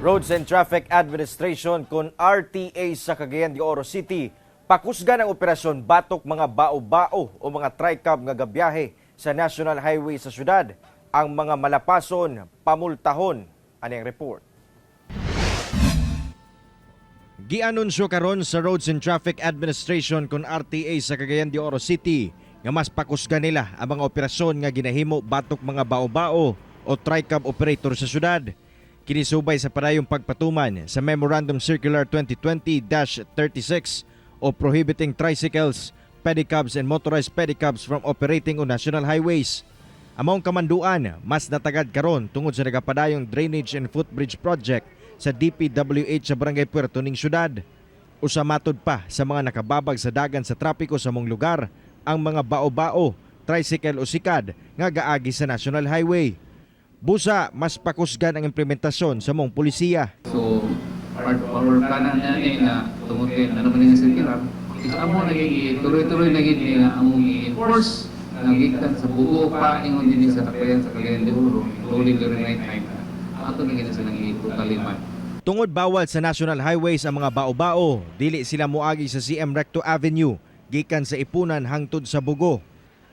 Roads and Traffic Administration kon RTA sa Cagayan de Oro City pakusgan ang operasyon batok mga bao-bao o mga tricab nga gabiyahe sa National Highway sa syudad. Ang mga malapason pamultahon. Ani ang report. Gianunsyo karon sa Roads and Traffic Administration kon RTA sa Cagayan de Oro City nga mas pakusgan nila ang mga operasyon nga ginahimo batok mga bao-bao o tricab operator sa syudad. Kini subay sa padayong pagpatuman sa Memorandum Circular 2020-36 o prohibiting tricycles, pedicabs and motorized pedicabs from operating on national highways. Among kamanduan, mas natagad karon tungod sa nagapadayong drainage and footbridge project sa DPWH sa Barangay Puerto ning syudad. Usa matud pa sa mga nakababag sa dagan sa trapiko sa among lugar ang mga bao-bao, tricycle o sikad nga gaagi sa national highway. Busa, mas pakusgan ang implementasyon sa among pulisiya. So, part of our plan na niya na tungod kay ano man yung circular, is amo naging tuloy-tuloy na gid nga among i-enforce nga gikan sa Bogo pa ingon dinhi sa Taclayan sa Cagayan de Oro, including during night time. Ato na gid silang i-totally man. Tungod bawal sa national highways ang mga bao-bao, dili sila moagi sa CM Recto Avenue gikan sa Ipunan hangtod sa Bogo.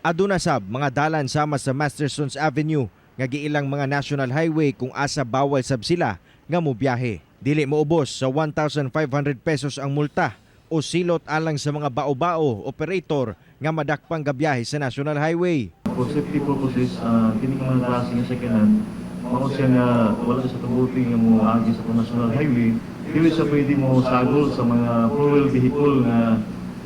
Aduna sab mga dalan sama sa Mastersons Avenue nga giilang mga national highway kung asa bawal sab sila nga mobiyahe. Dili moubos sa 1,500 pesos ang multa o silot alang sa mga bao-bao operator nga madakpang gabiyahe sa national highway. For safety purposes, kini nga mga klase nga second hand, mao siya nga wala sa tuguti nga mo agi sa national highway, dili siya pwede mo sagol sa mga four-wheel vehicle nga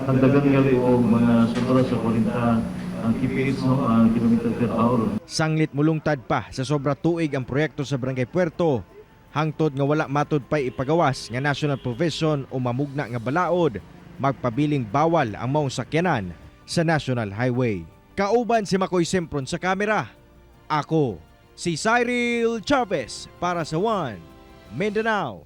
nagdagan gali og mga sobra sa 40 ang kph, no, ang kilometer per hour. Sanglit mulungtad pa sa sobra tuig ang proyekto sa Barangay Puerto. Hangtod nga wala matud pa'y ipagawas nga national provision o mamugna nga balaod, magpabiling bawal ang maong sakyanan sa national highway. Kauban si Makoy Sempron sa kamera. Ako, si Cyril Chavez para sa One Mindanao.